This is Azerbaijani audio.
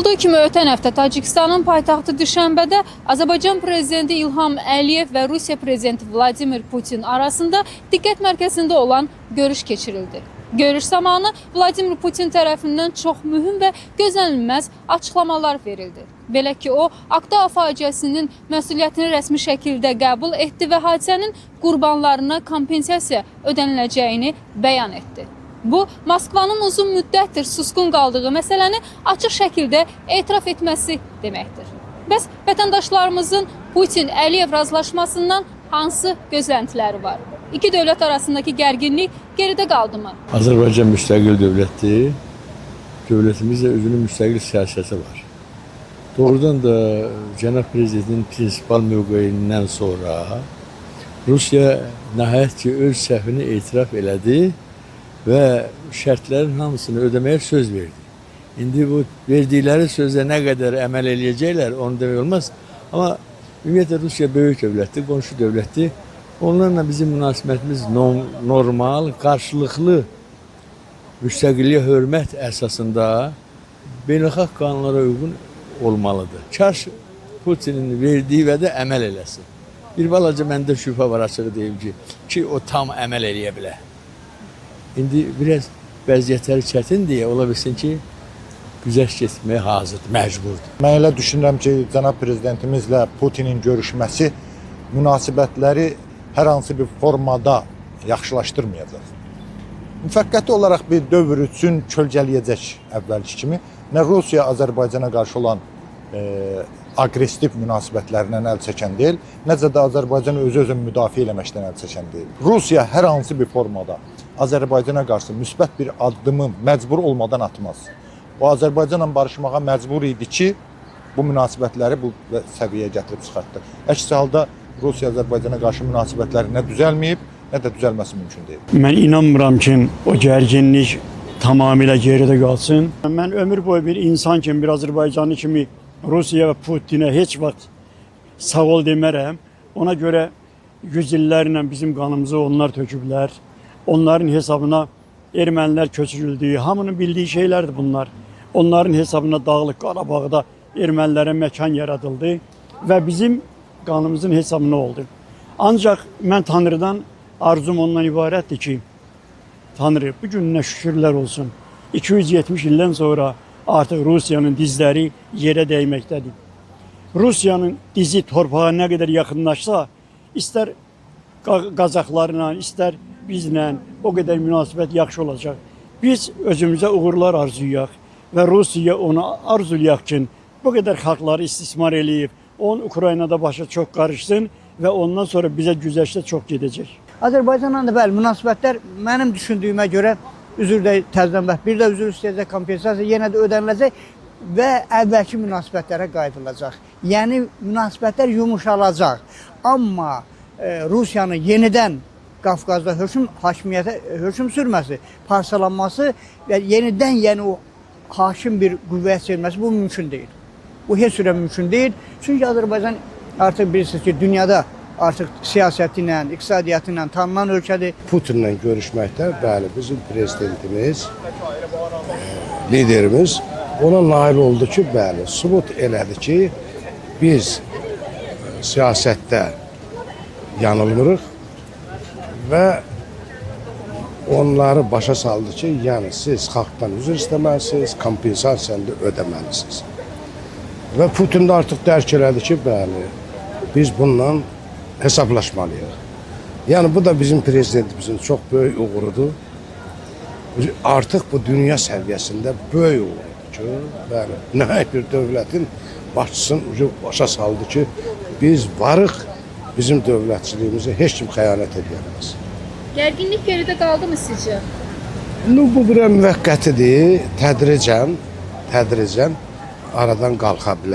Olduğu kimi ötən həftə Tacikistanın paytaxtı Düşənbədə Azərbaycan prezidenti İlham Əliyev və Rusiya prezidenti Vladimir Putin arasında diqqət mərkəzində olan görüş keçirildi. Görüş zamanı Vladimir Putin tərəfindən çox mühüm və gözlənilməz açıqlamalar verildi. Belə ki, o, Aktau faciəsinin məsuliyyətini rəsmi şəkildə qəbul etdi və hadisənin qurbanlarına kompensasiya ödəniləcəyini bəyan etdi. Bu, Moskvanın uzun müddətdir susqun qaldığı məsələni açıq şəkildə etiraf etməsi deməkdir. Bəs vətəndaşlarımızın Putin-Əliyev razılaşmasından hansı gözləntiləri var? İki dövlət arasındakı gərginlik geridə qaldı mı? Azərbaycan müstəqil dövlətdir. Dövlətimizdə özünün müstəqil siyasəti var. Doğrudan da cənab prezidentin prinsipal mövqeyindən sonra Rusiya nəhayət ki öz səhvini etiraf elədi və şərtlərin hamısını ödəməyə söz verdi. İndi bu verdikləri sözə nə qədər əməl eləyəcəklər onu demək olmaz. Amma ümumiyyətlə Rusiya böyük dövlətdir, qonşu dövlətdir. Onlarla bizim münasibətimiz normal, qarşılıqlı müstəqilliyə hörmət əsasında beynəlxalq qanunlara uyğun olmalıdır. Kaş Putinin verdiyi vədə əməl eləsin. Bir balaca məndə şübhə var, açığı deyim ki o tam əməl eləyə bilər. İndi biraz vəziyyətləri çətin deyə ola bilsin ki, güzəşt getməyə hazırdır, məcburdur. Mən elə düşünürəm ki, cənab prezidentimizlə Putinin görüşməsi münasibətləri hər hansı bir formada yaxşılaşdırmayacaq. Müvəqqəti olaraq bir dövr üçün kölgələyəcək əvvəlki kimi. Nə Rusiya Azərbaycana qarşı olan aqressiv münasibətlərindən əl çəkən deyil, necə də Azərbaycan özü-özünü müdafiə eləməkdən əl çəkən deyil. Rusiya hər hansı bir formada Azərbaycana qarşı müsbət bir addımı məcbur olmadan atmaz. O Azərbaycanla barışmağa məcbur idi ki, bu münasibətləri bu səviyyəyə gətirib çıxartdı. Əks halda Rusiya Azərbaycana qarşı münasibətləri nə düzəlməyib, nə də düzəlməsi mümkün deyil. Mən inanmıram ki, o gərginlik tamamilə geridə qalsın. Mən ömür boyu bir insan kimi, bir Azərbaycanlı kimi Rusiya və Putinə heç vaxt sağ ol demərəm. Ona görə yüz illərlə bizim qanımızı onlar töküblər. Onların hesabına ermənilər köçürüldü. Hamının bildiyi şeylərdir bunlar. Onların hesabına Dağlıq Qarabağda ermənilərə məkan yaradıldı və bizim qanımızın hesabına oldu. Ancaq mən Tanrıdan arzum ondan ibarətdir ki, Tanrı bu gününə şükürlər olsun. 270 ildən sonra artıq Rusiyanın dizləri yerə dəyməkdədir. Rusiyanın dizi torpağa nə qədər yaxınlaşsa, istər Qazaxlarla, istər bizlə o qədər münasibət yaxşı olacaq. Biz özümüzə uğurlar arzuyaq və Rusiya onu arzulayaq ki, bu qədər xalqları istismar eləyib, onun Ukraynada başa çox qarışsın və ondan sonra bizə güzəştə çox gedəcək. Azərbaycanla da bəli münasibətlər mənim düşündüyümə görə üzr də təzədən bəh bir də üzr istəyəcək, kompensasiya yenə də ödəniləcək və əvvəlki münasibətlərə qayıdılacaq. Yəni münasibətlər yumuşalacaq. Amma Rusiyanın yenidən Qafqazda hökm hakimiyyətə hökm sürməsi, parçalanması və yenidən yəni o hakim bir qüvvəyə çevrilməsi bu mümkün deyil. Bu heç cürə mümkün deyil. Çünki Azərbaycan artıq bilirsiniz ki, dünyada artıq siyasəti ilə, iqtisadiyyatı ilə tanınan ölkədir. Putinlə görüşməkdə, bəli, bizim prezidentimiz, liderimiz ona nail oldu ki, bəli, sübut elədi ki, biz siyasətdə yanılmırıq və onları başa saldı ki, yəni siz xalqdan üzr istəməlisiniz, kompensasiyanı da ödəməlisiniz. Və Putin də artıq dərk elədi ki, bəli, biz bununla hesablaşmalıyıq. Yəni bu da bizim prezidentimizin çox böyük uğurudur. Artıq bu dünya səviyyəsində böyük uğurudur ki, bəli, nəhayət bir dövlətin başçısını başa saldı ki, biz varıq, bizim dövlətçiliyimizi heç kim xəyanət edə bilməz. Gərginlik geridə qaldı mı sizcə? Nu, bu bir müvəqqətidir, tədricən aradan qalxa bilər.